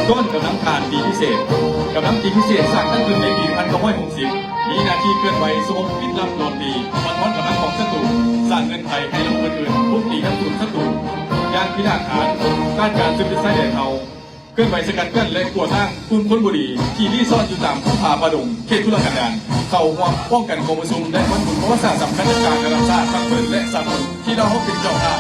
ກ້ອນກຳລັງທະຫານຕີພິເສດ. ກຳລັງຕີພິເສດສ້າງຕັ້ງຂຶ້ນໃນປີໜຶ່ງພັນເກົ້າຮ້ອຍຫົກສິບ ມີໜ້າທີ່ເຄື່ອນໄຫວສູ້ຮົບປິດລັບໂຈມຕີ, ບັດທອນກຳລັງຂອງສັດຕູ, ສ້າງເງື່ອນໄຂໃຫ້ລະບົບອື່ນໆບຸກຕີນັກສູ້ສັດຕູຢ່າງພິນາດຫານ, ຕ້ານການສືບຍຶດຊາຍແດນເຮົາ, ເຄື່ອນໄຫວສະກັດກັ້ນ ແລະ ກວດລ້າງກຸ່ມຄົນບໍ່ດີທີ່ລີ້ຊ່ອນຢູ່ຕາມພູຜາປ່າດົງເຂດທຸລະກັນດານ ເຂົ້າຮ່ວມປ້ອງກັນກອງປະຊຸມ ແລະ ວັນບຸນປະຫວັດສາດສຳຄັນທາງການລະດັບຊາດທັງເພິ່ນ ແລະ ສາກົນ ທີ່ລາວເຮົາເປັນເຈົ້າພາບ.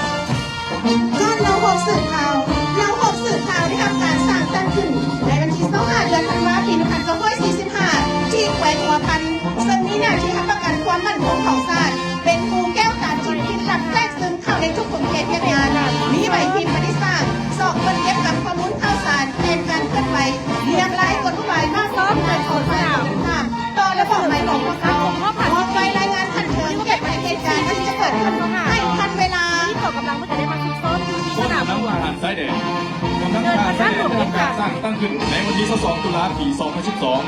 ກ້ອນເລົາຮົບສືບຂ່າວ. ເລົາຮົບສືບຂ່າວໄດ້ຮັບການສ້າງຕັ້ງຂຶ້ນໃນວັນທີຊາວຫ້າ ເດືອນທັນວາ ປີໜຶ່ງພັນເກົ້າຮ້ອຍສີ່ສິບຫ້າ ທີ່ແຂວງຫົວພັນ, ເຊິ່ງມີໜ້າທີ່ຮັບປະກັນຄວາມໝັ້ນຄົງຂອງຊາດ, ເປັນຮູແກ້ວຕາຈິດທີ່ລັບແຊກຊຶມເຂົ້າໃນທຸກຂົງເຂດວຽກງານ, ມີໃບພິມປະຕິສາງ, ຊອກຄົ້ນເກັບກຳຂໍ້ມູນຂ່າວສານ, ແຜນການເຄື່ອນໄຫວ, ລຽງລາຍກົນອຸບາຍມາກ ເປັນການຂອງຝ່າຍຕົງກັນຂ້າມ ຕໍ່ລະບອບໃໝຂອງພວກເຮົາ, ຮວມໄວ້ລາຍງານຂັ້ນເທິງ, ແກ້ໄຂເຫດການທີ່ຈະເກີດຂຶ້ນໃຫ້ທັນເວລາ. ກອງກຳລັງມັນກະໄດ້ມາຊຸກຊ້ອນຢູ່ທີ່ສະໜາມຫຼວງ ກຳລັງທະຫານຊາຍແດນ. ກຳລັງທະຫານຊາຍແດນໄດ້ທຳການສ້າງຕັ້ງຂຶ້ນໃນວັນທີຊາວສອງ ຕຸລາ ປີສອງພັນສິບສອງ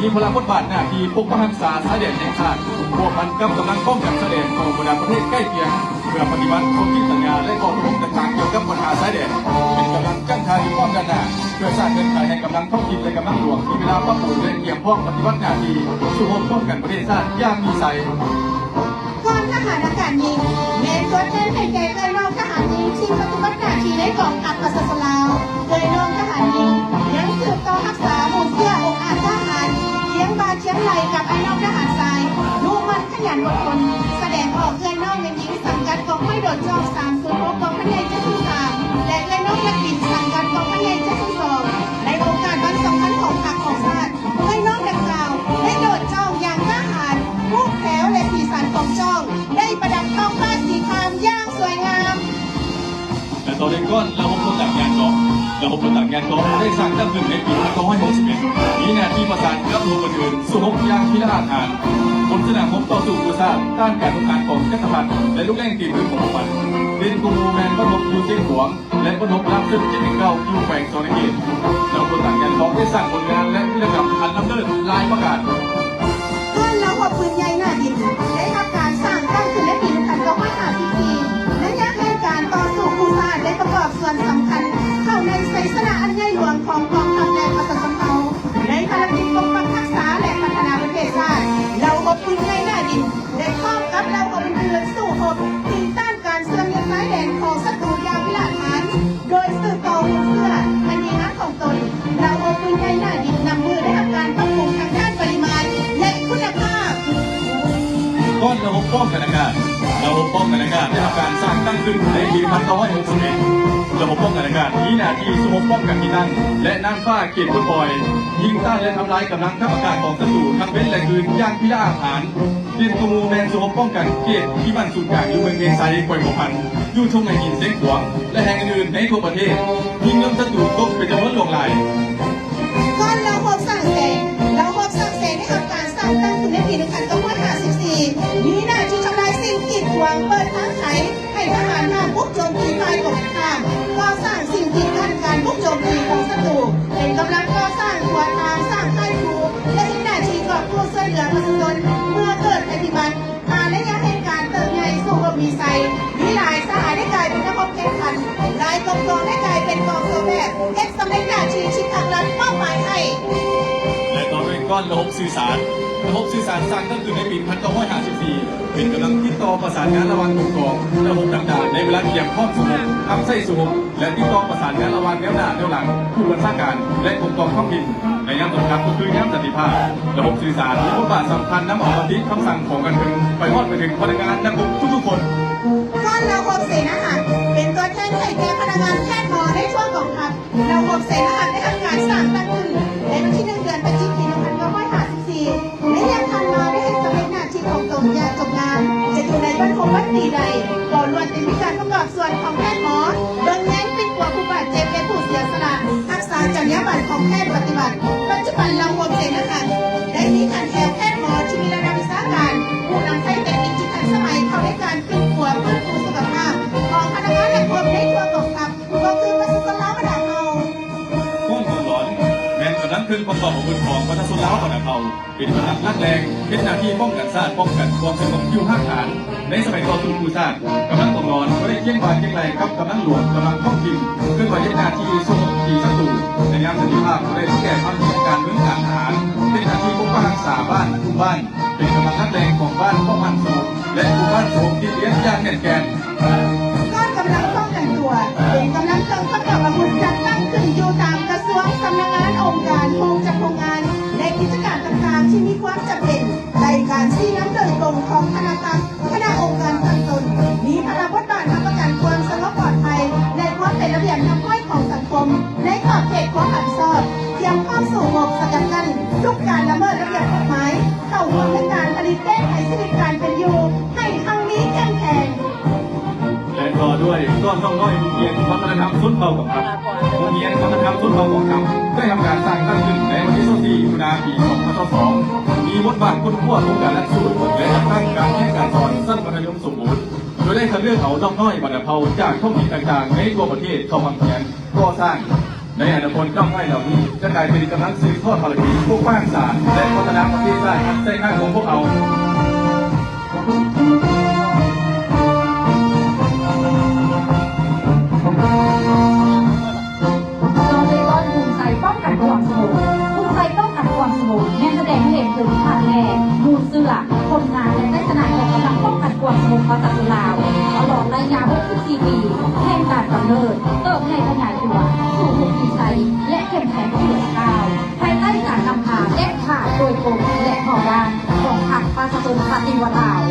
ມີພາລະບົດບາດໜ້າທີ່ປົກປັກຮັກສາຊາຍແດນແຫ່ງຊາດ ພົວພັນກັບກຳລັງປ້ອງກັນຊາຍແດນຂອງບັນດາປະເທດໃກ້ຄຽງ ເພື່ອປະຕິບັດຂໍ້ຄິດສັນຍາ ແລະ ຂໍ້ຕົກລົງຕ່າງໆກ່ຽວກັບບັນຫາຊາຍແດນ, ເປັນກຳລັງຈັນທານຸກຳມະການດ້ານໜ້າ ເພື່ອສ້າງເງື່ອນໄຂໃຫ້ກຳລັງທ້ອງຖິ່ນ ແລະ ກຳລັງຫຼວງມີເວລາປັບປຸງ ແລະ ກຽມພ້ອມປະຕິບັດໜ້າທີ່ສູ້ຮົບປ້ອງກັນປະເທດຊາດຢ່າງມີໄຊ. ກ່ອນທະຫານອາກາດຍິງ ແມ່ນຕົວແທນໃຫ້ແກ່ເອື້ອຍນ້ອງທະຫານຍິງທີ່ປະຕິບັດໜ້າທີ່ໃນກອງທັບປະຊາຊົນລາວ. ເອື້ອຍນ້ອງທະຫານຍິງຍັງສືບຕໍ່ຮັກສາມູນເຊື້ອອົງອາດກ້າຫານ ຄຽງບ່າຄຽງໄຫຼ່ກັບອ້າຍນ້ອງທະຫານຊາຍ ດຸໝັ່ນຂະຫຍັນອົດທົນ, ສະແດງອອກເອື້ອຍນ້ອງແມ່ນຍິງສັງກັດກອງຮ້ອຍໂດດຈ້ອງສາມສູນຫົກ ກອງພັນໃຫຍ່ເຈັດສູນສາມ ແລະ ເອື້ອຍນ້ອງນັກບິນສັງກັດກອງພັນໃຫຍ່ເຈັດສູນສອງ ໃນໂອກາດວັນສຳຄັນຂອງພັກຂອງຊາດ. ເອື້ອຍນ້ອງດັ່ງກ່າວໄດ້ໂດດຈ້ອງຢ່າງກ້າຫານ, ຮູບແຖວ ແລະ ສີສັນຂອງຈ້ອງໄດ້ປະດັບທ້ອງຟ້າສີຄາມຢ່າງສວຍງາມ. ແລະ ຕໍ່ດ້ວຍກ້ອນລະບົບລົດຕັກຍານເກາະ. ລະບົບລົດຕັກຍານເກາະໄດ້ສ້າງຕັ້ງຂຶ້ນໃນປີໜຶ່ງພັນເກົ້າຮ້ອຍຫົກສິບເອັດ ມີໜ້າທີ່ປະສານກັບລະບົບອື່ນໆ ສູ້ຮົບຢ່າງພິລະອາດຫານ ບົນສະໜາມຮົບຕໍ່ສູ້ກູ້ຊາດ ຕ້ານການຮຸກຮານຂອງຈັກກະພັດ ແລະ ລູກແລ້ງຕີນປືນຂອງພວກມັນ ເດັ່ນກວ່າໝູ່ແມ່ນບັ້ນຮົບຢູ່ຊຽງຂວາງ ແລະ ບັ້ນຮົບລາມເສິກເຈັດໜຶ່ງເກົ້າ ຢູ່ແຂວງສະຫວັນນະເຂດ. ລະບົບລົດຕັກຍານເກາະໄດ້ສ້າງຜົນງານ ແລະ ວິລະກຳອັນລ້ຳເລີດຫຼາຍປະການ. ກ້ອນລະບົບປືນໃຫຍ່ໜ້າດິນໄດ້ຮັບການສ້າງຕັ້ງຂຶ້ນໃນປີໜຶ່ງພັນເກົ້າຮ້ອຍຫ້າສິບສີ່ ໄລຍະແຫ່ງການຕໍ່ສູ້ກູ້ຊາດໄດ້ປະກອບສ່ວນສຳຄັນເຂົ້າໃນໄຊຊະນະອັນໃຫຍ່ຫຼວງຂອງກອງທັບ ແລະ ປະຊາຊົນເຮົາ ໃນພາລະກິດປົກປັກຮັກສາ ແລະ ພັດທະນາປະເທດຊາດ. ລະບົບປືນໃຫຍ່ໜ້າດິນ ແລະ ພ້ອມກັບລະບົບອື່ນໆ ສູ້ຮົບຕີຕ້ານການເຊື່ອມເຫືອຊາຍແດນຂອງສັດຕູຢ່າງວິລະອາດຫານ ໂດຍສືບຕໍ່ມູນເຊື້ອອັນດີງາມຂອງຕົນ. ລະບົບປືນໃຫຍ່ໜ້າດິນນັບມື້ໄດ້ຮັບການປັບປຸງທາງດ້ານປະລິມານ ແລະ ຄຸນນະພາບ. ກ້ອນລະບົບປ້ອງກັນອາກາດ. ລະບົບປ້ອງກັນອາກາດໄດ້ຮັບການສ້າງຕັ້ງຂຶ້ນໃນປີໜຶ່ງພັນເກົ້າຮ້ອຍຫົກສິບເອັດ. ລະບົບປ້ອງກັນອາກາດມີໜ້າທີ່ສູ້ຮົບປ້ອງກັນທີ່ຕັ້ງ ແລະ ນ່ານຟ້າເຂດປົດປ່ອຍ, ຍິງຕ້ານ ແລະ ທຳລາຍກຳລັງທັບອາກາດຂອງສັດຕູທັງເວັນ ແລະ ຄືນຢ່າງພິລະອາດຫານ. ເດັ່ນກວ່າໝູ່ແມ່ນສູ້ຮົບປ້ອງກັນເຂດທີ່ບັ້ນສູນກາງຢູ່ເມືອງວຽງໄຊ ແຂວງຫົວພັນ, ຢູ່ທົ່ງໄຫຫີນຊຽງຂວາງ ແລະ ແຫ່ງອື່ນໆໃນທົ່ວປະເທດ, ຍິງເລື່ອງສັດຕູຕົກເປັນຈຳນວນຫຼວງຫຼາຍ. ກ້ອນລະບົບສ້າງແສງ. ລະບົບສ້າງແສງໄດ້ຮັບການສ້າງຕັ້ງຂຶ້ນໃນປີໜຶ່ງພັນເກົ້າຮ້ອຍຫ້າສິບສີ່ ມີໜ້າທີ່ທຳລາຍສິ່ງກີດຂວາງ, ເປີດທາງໄຂ ໃຫ້ທະຫານມາບຸກໂຈມຕີຝ່າຍກົງກັນຂ້າມ, ກໍ່ສ້າງສິ່ງກີດກັ້ນການບຸກໂຈມຕີຂອງສັດຕູ ເປັນກຳລັງກໍ່ສ້າງຂົວທາງ, ສ້າງຄ້າຍຄູ ແລະ ເຮັດໜ້າທີ່ກອບກູ້ຊ່ວຍເຫຼືອປະຊາຊົນເມື່ອເກີດໄພພິບັດ. ຜ່ານໄລຍະແຫ່ງການເຕີບໃຫຍ່ສູ່ຮົບມີໄຊ, ມີຫຼາຍສະຫາຍໄດ້ກາຍເປັນນັກຮົບແຂ່ງຂັນ, ຫຼາຍກອງກອງໄດ້ກາຍເປັນກອງໂຕແພດ, ເຮັດສຳເລັດໜ້າທີ່ທີ່ພັກລັດມອບໝາຍໃຫ້. ແລະ ຕໍ່ດ້ວຍກ້ອນລະບົບສື່ສານ. ລະບົບສື່ສານສ້າງຕັ້ງຂຶ້ນໃນປີໜຶ່ງພັນເກົ້າຮ້ອຍຫ້າສິບສີ່ ເປັນກຳລັງຕິດຕໍ່ປະສານງານລະຫວ່າງກົມກອງ ລະບົບຕ່າງໆ ໃນເວລາກຽມພ້ອມສູ້ຮົບ, ຮັບໃຊ້ສູ້ຮົບ ແລະ ຕິດຕໍ່ປະສານງານລະຫວ່າງແນວໜ້າແນວຫຼັງ, ຜູ້ບັນຊາການ ແລະ ປົກຄອງທ້ອງຖິ່ນ. ໃນຍາມສຳຄັນກໍຄືຍາມສັນຕິພາບ, ລະບົບສື່ສານມີບົດບາດສຳຄັນນຳເອົາມະຕິຄຳສັ່ງຂອງການເມືອງໄປຮອດໄປເຖິງພະນັກງານນັກຮົບທຸກໆຄົນ. ກ້ອນລະບົບເສນາຫານ ເປັນຕົວແທນໃຫ້ແກ່ພະນັກງານແພດໝໍໃນທົ່ວກອງທັບ. ລະບົບເສນາຫານໄດ້ຮັບການສ້າງຕັ້ງຂຶ້ນໃນວັນທີໜຶ່ງ ເດືອນພະຈິກ ປີໜຶ່ງພັນເກົ້າຮ້ອຍຫ້າສິບສີ່ ໃນເດືອນທັນວາໄດ້ເຮັດສຳເລັດໜ້າທີ່ຂອງຕົນຢ່າງຈົບງາມ. ຈະຢູ່ໃນບັ້ນຮົບວັດຕີໃດ ກໍລ້ວນແຕ່ມີການປະກອບສ່ວນຂອງແພດໝໍ, ເບິ່ງແຍງປິ່ນປົວຜູ້ບາດເຈັບ ແລະ ຜູ້ເສຍສະຫຼະ, ຮັກສາຈັນຍາບັນຂອງແພດປະຕິບັດ. ປັດຈຸບັນລະບົບເສນາຫານໄດ້ມີຂັ້ນແຖວແພດໝໍທີ່ມີລະດັບວິຊາການ, ຜູ້ນຳໃຊ້ເຕັກນິກທີ່ທັນສະໄໝເຂົ້າໃນການປິ່ນປົວຟື້ນຟູສຸຂະພາບຂອງພະນັກງານນັກຮົບໃນທົ່ວກອງທັບ ກໍຄືປະຊາຊົນລາວບັນດາເຜົ່າ. ກ້ອນກອງຫຼອນ ແມ່ນກຳລັງເຄື່ອງປະກອບອາວຸດຂອງປະຊາຊົນລາວບັນດາເຜົ່າ ເປັນກຳລັງຫຼັກແຫຼ່ງ ເຮັດໜ້າທີ່ປ້ອງກັນຊາດ, ປ້ອງກັນຄວາມສະຫງົບຢູ່ຮາກຖານ. ໃນສະໄໝຕໍ່ສູ້ກູ້ຊາດ, ກຳລັງກອງຫຼອນກໍໄດ້ຄຽງບ່າຄຽງໄຫຼ່ກັບກຳລັງຫຼວງ, ກຳລັງທ້ອງຖິ່ນ, ເຄື່ອນໄຫວເຮັດໜ້າທີ່ສູ້ຮົບຕີສັດຕູໃນຍາມສັນຕິພາ ໄດ້ແກ່ພາກການເມືອງ ການທະຫານ, ເປັນໜ້າທີ່ປົກປັກຮັກສາບ້ານທຸກບ້ານ, ເປັນກຳລັງຮັກແຮງຂອງບ້ານຄວາມໝັ້ນຄົງ ແລະ ໝູ່ບ້ານສົງທີ່ລຽນຢ່າງແໜ້ນແກ່ນ. ກ້ອນກຳລັງປ້ອງກັນຕົວ ເປັນກຳລັງເຄື່ອງປະກອບອາວຸດ ຈັດຕັ້ງຂຶ້ນຢູ່ຕາມກະຊວງ, ສຳນັກງານ, ອົງການ, ໂຮງຈັກໂຮງງານ ແລະ ກິດຈະການຕ່າງໆທີ່ມີຄວາມຈຳເປັນ ໃນການຊີ້ນຳໂດຍກົງຂອງຄະນະພັກ, ຄະນະອົງການຕັ້ງຕົ້ນ ມີພາລະບົດບາດຮັບປະກັນຄວາມສະຫງົບປອດໄພ ແລະ ຄວາມເປັນລະບຽບຮຽບຮ້ອຍຂອງສັງຄົມ ໃນຂອບເຂດຄວາມຮັບຜິດຊອບ, ກຽມພ້ອມສູ້ຮົບສະກັດກັ້ນທຸກການລະເມີດລະບຽບກົດໝາຍ ເຂົ້າຮ່ວມໃນການຜະລິດແກ້ໄຂຊີວິດການເປັນຢູ່ໃຫ້ຮັ່ງມີເຂັ້ມແຂງ. ແລະ ຕໍ່ດ້ວຍ ກ້ອນນ້ອງນ້ອຍໂຮງຮຽນວັດທະນະທຳຊົນເຜົ່າກຳພັດ. ໂຮງຮຽນວັດທະນະທຳຊົນເຜົ່າກຳພັດ ໄດ້ຮັບການສ້າງຕັ້ງຂຶ້ນໃນວັນທີຊາວສີ່ ມິຖຸນາ ປີສອງພັນຊາວສອງ ມີບົດບາດຄົ້ນຄວ້າໂຄງການຫຼັກສູດ ແລະ ຈັດຕັ້ງການຮຽນການສອນຊັ້ນມັດທະຍົມສົມບູນ ໂດຍໄດ້ຄັດເລືອກເອົານ້ອງນ້ອຍບັນດາເຜົ່າຈາກທ້ອງຖິ່ນຕ່າງໆໃນທົ່ວປະເທດເຂົ້າຮ່ວມຮຽນ ກໍ່ສ້າງ. ໃນອະນາຄົດ ນ້ອງນ້ອຍເຫຼົ່ານີ້ຈະກາຍເປັນກຳລັງສືບທອດພາລະກິດປົກປັກຮັກສາ ແລະ ພັດທະນາປະເທດຊາດໃນອະນາຄົດຂອງພວກເຮົາ. ຕໍ່ດ້ວຍກ້ອນ ພູມໄຊປ້ອງກັນຄວາມສະຫງົບ. ພູມໄຊປ້ອງກັນຄວາມສະຫງົບ ແມ່ນສະແດງໃຫ້ເຫັນເຖິງທ່າແທ້ ມູນເຊື້ອ ຜົນງານ ແລະ ໄຊຊະນະຂອງກຳລັງປ້ອງກັນຄວາມສະຫງົບປະຊາຊົນລາວ ຕະຫຼອດໄລຍະຫົກສິບສີ່ປີແຫ່ງການກຳເນີດ, ເຕີບໃຫຍ່ຂະຫຍາຍຕົວສູ່ຮຸກມີໄຊ ແລະ ເຂັ້ມແຂງຂຶ້ນກ້າວ ພາຍໃຕ້ການນຳພາເດັດຂາດໂດຍກົງ ແລະ ຮອບດ້ານຂອງພັກປະຊາຊົນປະຕິວັດລາວ.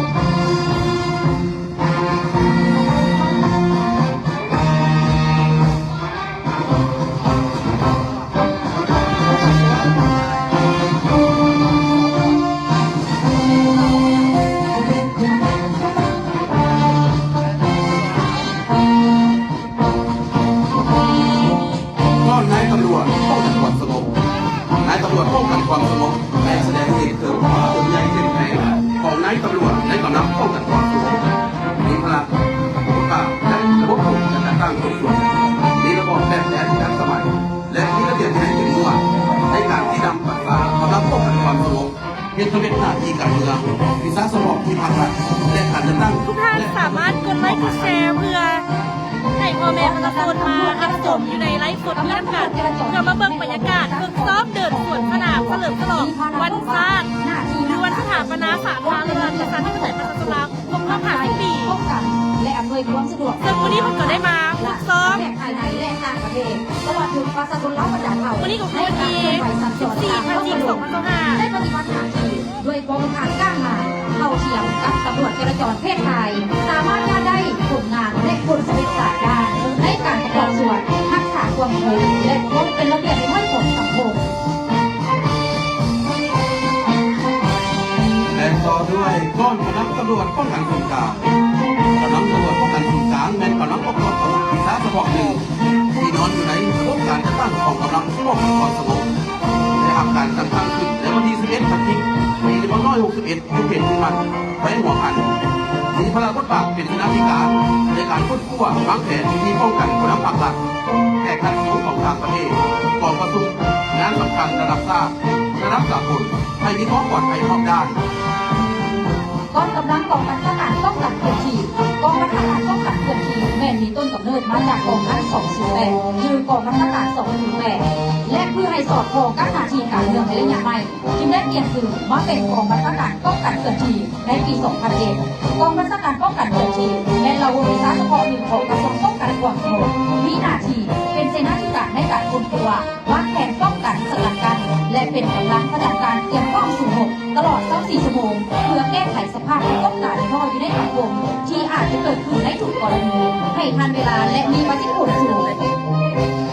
ກ້ອນນາຍຕຳຫຼວດປ້ອງກັນຄວາມສະຫງົບ. ນາຍຕຳຫຼວດປ້ອງກັນຄວາມສະຫງົບ ໄດ້ສະແດງໃຫ້ເຫັນເຖິງຄວາມເປັນໃຫຍ່ເຂັ້ມແຂງຂອງນາຍຕຳຫຼວດໃນກຳລັງປ້ອງກັນຄວາມສະຫງົບ, ມີພາລະບົດບາດ ແລະ ລະບົບການຈັດຕັ້ງໂດຍສົມ, ມີລະບອບແບບແຜນທີ່ທັນສະໄໝ ແລະ ມີລະບຽບວິໄນເຂັ້ມງວດໃນການຊີ້ນຳປັກສາກຳລັງປ້ອງກັນຄວາມສະຫງົບ ເຮັດສຳເລັດໜ້າທີ່ການເມືອງ, ວິຊາສະເພາະທີ່ພັກລັດ ແລະ ການຈັດຕັ້ງ. ທຸກທ່ານສາມາດກົດໄລກົດແຊເພື່ອໃຫ້ພໍ່ແມ່ປະຊາຊົນມາຮັບຊົມຢູ່ໃນໄລຟ໌ສົດນີ້ນຳກັນ ເພື່ອມາເບິ່ງບັນຍາກາດຝຶກຊ້ອມເດີນສວນສະໜາມສະເຫຼີມສະຫຼອງວັນຊາດ ຫຼື ວັນສະຖາປະນາສາທາລະນະລັດ ປະຊາທິປະໄຕ ປະຊາຊົນລາວ ຄົບຮອບຫ້າສິບປີ. ປ້ອງກັນ ແລະ ອຳນວຍຄວາມສະດວກ ເຊິ່ງມື້ນີ້ເຮົາກໍໄດ້ມາຝຶກຊ້ອມ ພາຍໃນ ແລະ ຕ່າງປະເທດ ຕະຫຼອດເຖິງປະຊາຊົນລາວບັນດາເຜົ່າ ມື້ນີ້ກໍຄືວັນທີສິບສີ່ ພະຈິກ ສອງພັນຊາວຫ້າ ໄດ້ປະຕິບັດໜ້າທີ່ດ້ວຍຄວາມອາດກ້າຫານ ເທົ່າທຽມກັບຕຳຫຼວດຈະລາຈອນເພດຊາຍ, ສາມາດວ່າໄດ້ຜົນງານ ແລະ ຜົນສຳເລັດຫຼາຍດ້ານໃນການປະກອບສ່ວນຮັກສາຄວາມສົງບ ແລະ ຄວາມເປັນລະບຽບຮຽບຮ້ອຍຂອງສັງຄົມ. ແລະ ຕໍ່ດ້ວຍ ກ້ອນກຳລັງຕຳຫຼວດປ້ອງກັນສູນກາງ. ກຳລັງຕຳຫຼວດປ້ອງກັນສູນກາງ ແມ່ນກຳລັງປະກອບອາວຸດວິຊາສະເພາະໜຶ່ງ ທີ່ນອນຢູ່ໃນລະບົບການຈັດຕັ້ງຂອງກຳລັງປ້ອງກັນຄວາມສະຫງົບ ໄດ້ຮັບການຈັດຕັ້ງຂຶ້ນໃນວັນທີສິບເອັດ ພະຈິກ ປີໜຶ່ງພັນເກົ້າຮ້ອຍຫົກສິບເອັດ ຢູ່ເຂດເມືອງມັນ ແຂວງຫົວພັນ, ມີພາລະບົດບາດເປັນເສນາທິການໃນການຄົ້ນຄວ້າ ວາງແຜນວິທີປ້ອງກັນຜູ້ນຳພັກລັດ, ແຂກຂັ້ນສູງຂອງຕ່າງປະເທດ, ກອງປະຊຸມ, ງານສຳຄັນລະດັບຊາດ, ລະດັບສາກົນ ໃຫ້ມີຄວາມປອດໄພຮອບດ້ານ. ກອງກຳລັງກອງບັນຊາການປ້ອງກັນເຄື່ອນທີ່. ກອງບັນຊາການປ້ອງກັນເຄື່ອນທີ່ ແມ່ນມີຕົ້ນກຳເນີດມາຈາກກອງພັນສອງສູນແປດ ຫຼື ກອງບັນຊາການສອງສູນແປດ ແລະ ເພື່ອໃຫ້ສອດຄ່ອງກັບໜ້າທີ່ການເມືອງໃນໄລຍະໃໝ່ ຈຶ່ງໄດ້ປ່ຽນຊື່ມາເປັນກອງບັນຊາການປ້ອງກັນເຄື່ອນທີ່ ໃນປີສອງພັນເອັດ. ກອງບັນຊາການປ້ອງກັນເຄື່ອນທີ່ ແມ່ນລະບົບວິຊາສະເພາະໜຶ່ງຂອງກະຊວງປ້ອງກັນຄວາມສະຫງົບ, ມີໜ້າທີ່ເປັນເສນາທິການໃນການຄົ້ນຄວ້າ, ວາງແຜນປ້ອງກັນ, ສະກັດກັ້ນ ແລະ ເປັນກຳລັງປະຈຳການກຽມພ້ອມສູ້ຮົບຕະຫຼອດຊາວສີ່ຊົ່ວໂມງ ເພື່ອແກ້ໄຂສະພາບປະສົບການທີ່ເຫັນຢູ່ໃນສັງຄົມ ທີ່ອາດຈະເກີດຂຶ້ນໃນທຸກກໍລະນີ ໃຫ້ທັນເວລາ ແລະ ມີປະສິດທິຜົນສູງ.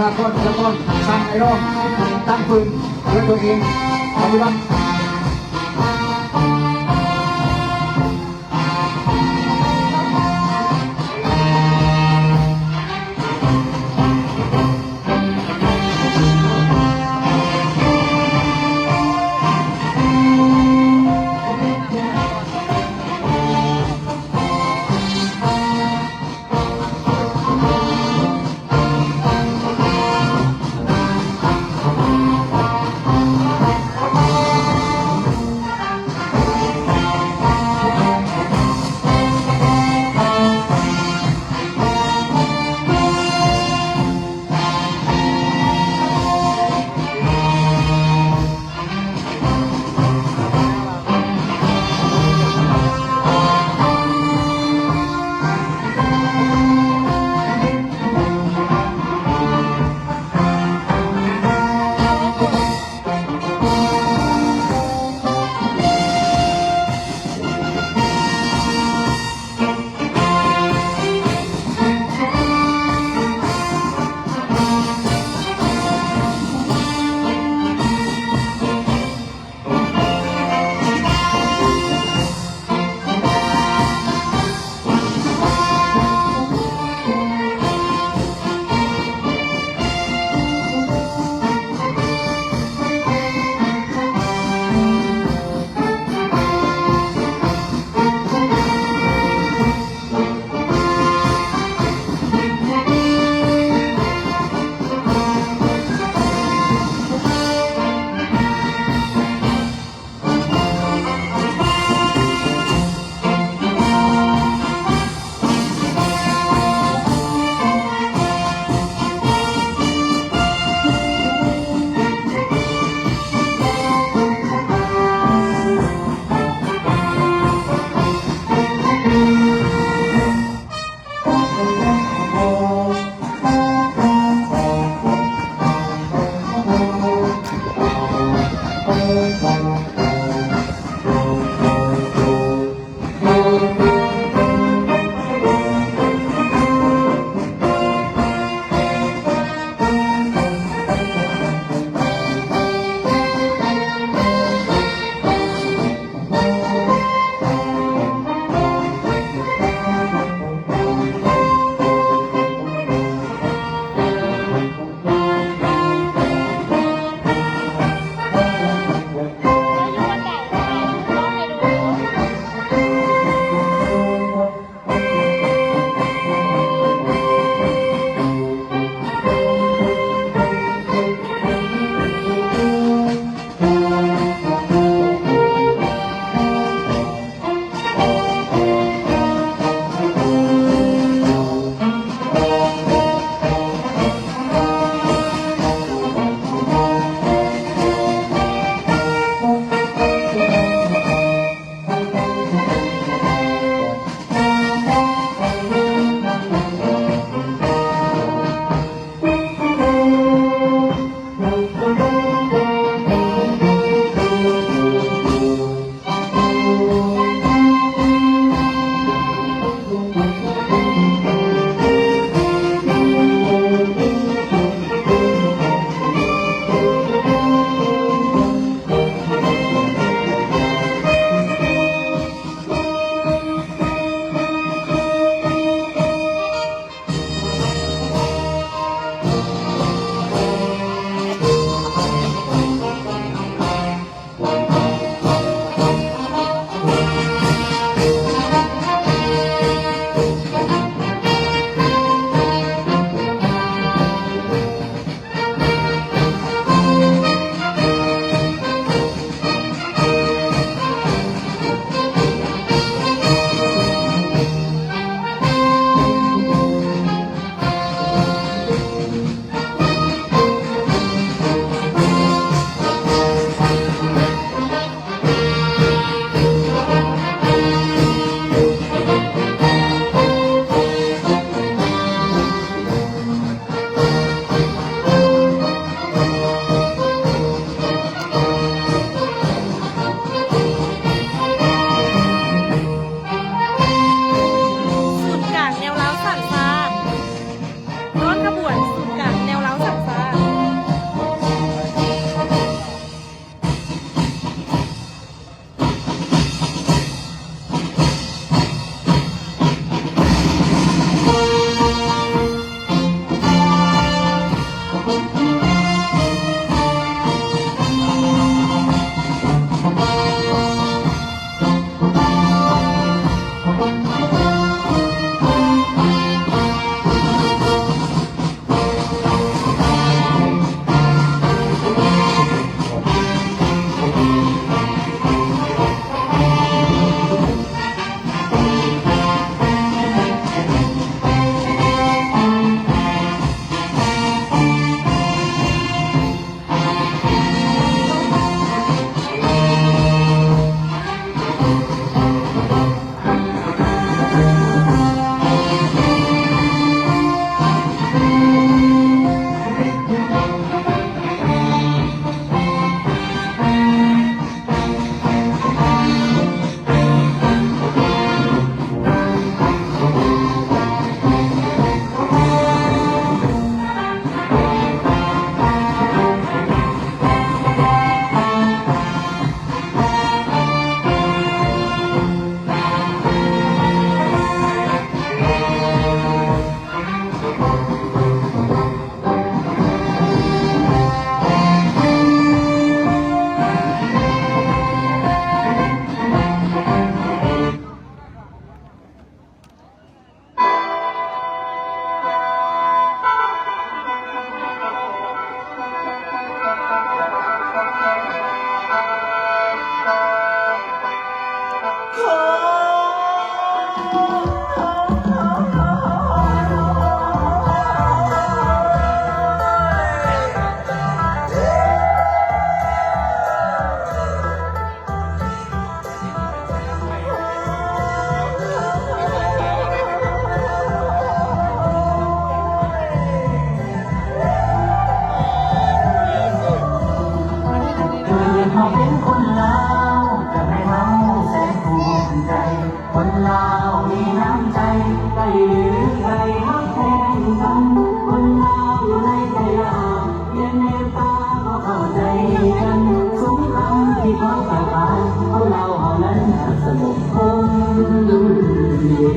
ສາກົນ ສາກົນ ສ້າງໄອດອລ ຕັ້ງຟືນດ້ວຍຕົວເອງ ປະຕິບັດ.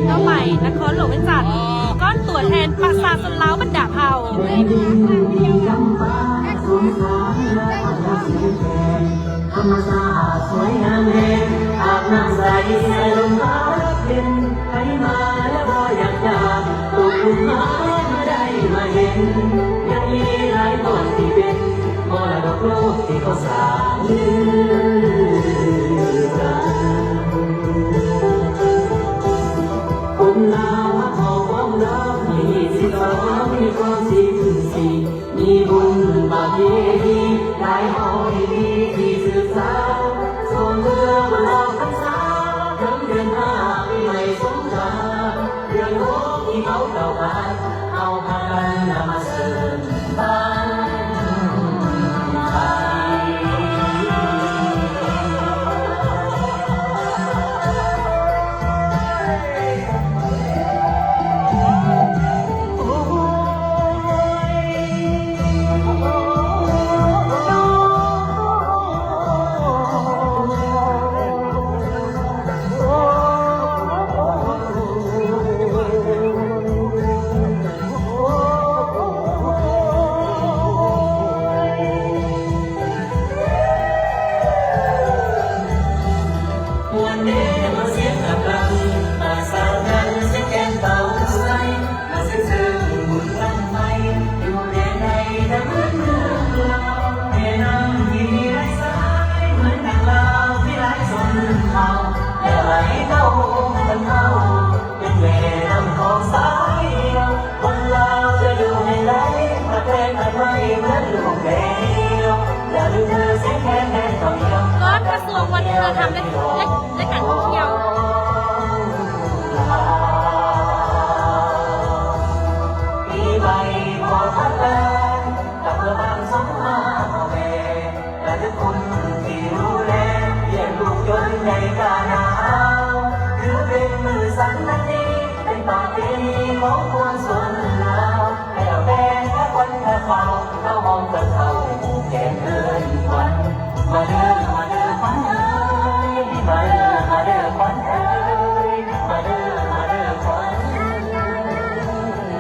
ເປົ້າໝາຍນະຄອນຫຼວງວຽງຈັນ ກ້ອນຕົວແທນປະຊາຊົນລາວບັນດາເຜົ່າ. ທຳມະຊາດສວຍງາມແຮງ ອາບນ້ຳໃສ ໃສ່ລົມພັດເຢັນ ໃຜມາແລ້ວບໍ່ຢາກຈາກ ຕົກຫຼຸມມາແລ້ວມາໄດ້ມາເຫັນ ຍັງມີຫຼາຍບ່ອນທີ່ເປັນ ມໍລະດົກໂລກທີ່ເຂົາສ້າງລືກັນ. ຄົນລາວເຮົາຂອງເຮົາມີສິດສອງ ມີຄວາມສິດສີ່ ມີບຸນປະເພນີຫຼາຍຮ້ອຍປີທີ່ສືບສານ ຊ່ວງເດືອນອອກພັນສາ ເຖິງເດືອນຫ້າປີໃໝ່ສົງການ ເດືອນຫົກທີ່ເຂົາເຈົ້າຂານ ເຮົາພາກັນນຳມາເສີມບານ. ກອງກະຊວງວັດທະນະທຳ ແລະ ແລະ ແລະ ການທ່ອງທ່ຽວ. ລະລຶກຄຸນທີ່ດູແລລ້ຽງລູກຈົນໃຫຍ່ກາໜາວ ຖືເປັນມື້ສັນພັນດີ ເປັນປະເພນີຂອງປວງຊົນລາວ ແລ້ວແຕ່ນພາຂວັນພາເຂົ້າ ລາວຫ້ອງກັນເຂົ້າ ຜູກແຂນເອີ້ນຂວັນ ມາເດີ ມາເດີຂວັນເອີຍ ມາເດີ ມາເດີຂວັນເອີຍ ມາເດີ ມາເດີຂວັນເອີຍ.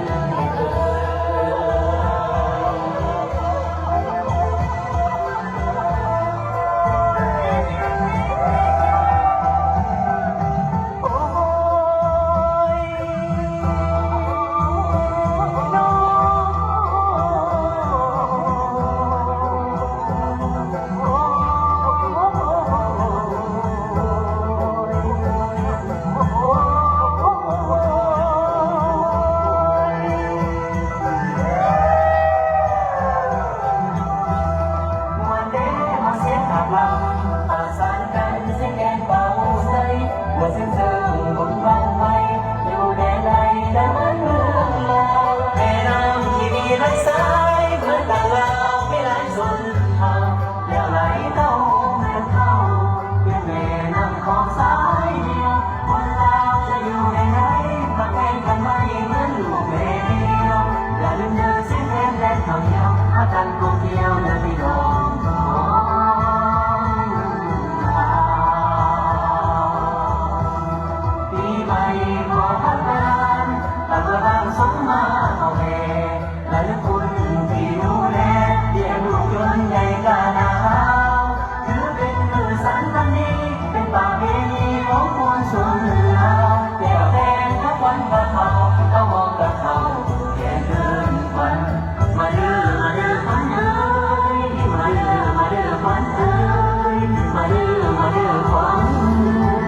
ລະລຶກຄຸນທີ່ດູແລລ້ຽງລູກຈົນໃຫຍ່ກາໜາວ ຖືເປັນມື້ສັນພັນດີ ເປັນປະເພນີຂອງປວງຊົນລາວ ແລ້ວແຕ່ນພາຂວັນພາເຂົ້າ ເອົາໝອກກັບເຂົ້າ ແກງເອີ້ນຂວັນ ມາເດີ ມາເດີຂວັນເອີຍ ມາເດີ ມາເດີຂວັນເອີຍ ມາເດີ ມາເດີຂວັນເອີຍ.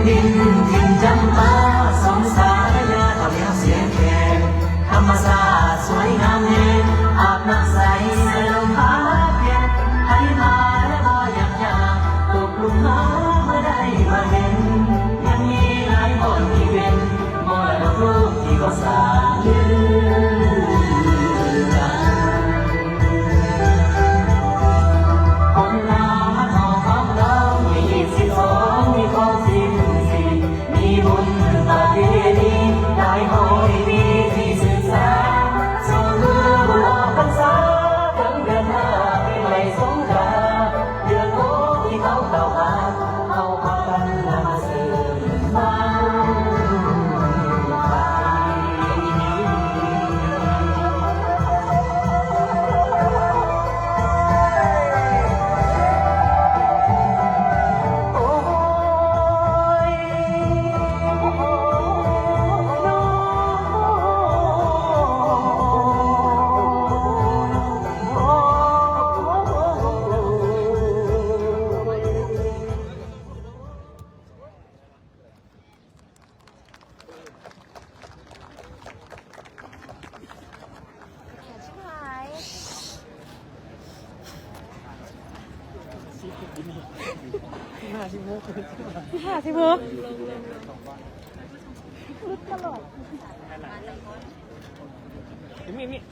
ຖິ່ນຈຳປາ ສອງສາຍາ ຕະແມວສຽງແຄນ ທຳມະຊາດສວຍງາມແຮງ ອາບນ້ຳໃສ ໃສ່ລົມພັດເຢັນ ໃຜມາແລ້ວບໍ່ຢາກຈາກ ຕົກຫຼຸມເຮົາເມື່ອໃດມາເຫັນ ຍັງມີຫຼາຍບ່ອນທີ່ເປັນ ມໍລະດົກໂລກທີ່ບໍ່ສາເຫຼືອກັນ. ຄົນລາວມັນເວົ້າຄຳລາວ ມີຮີດສິດສອງ ມີຄວາມສິນສິດ ມີບຸນປະເພນີ ຫຼາຍຮ້ອຍປີທີ່ສືບສານ ສອງມື້ບຸນອອກພັນສາ ເຖິງເດືອນຫ້າປີໃໝ່ສົງການ ເລື່ອງໂອທີ່ເຂົາກ່າວຫາ ເຮົາພາກັນນຳມາສືບມາ.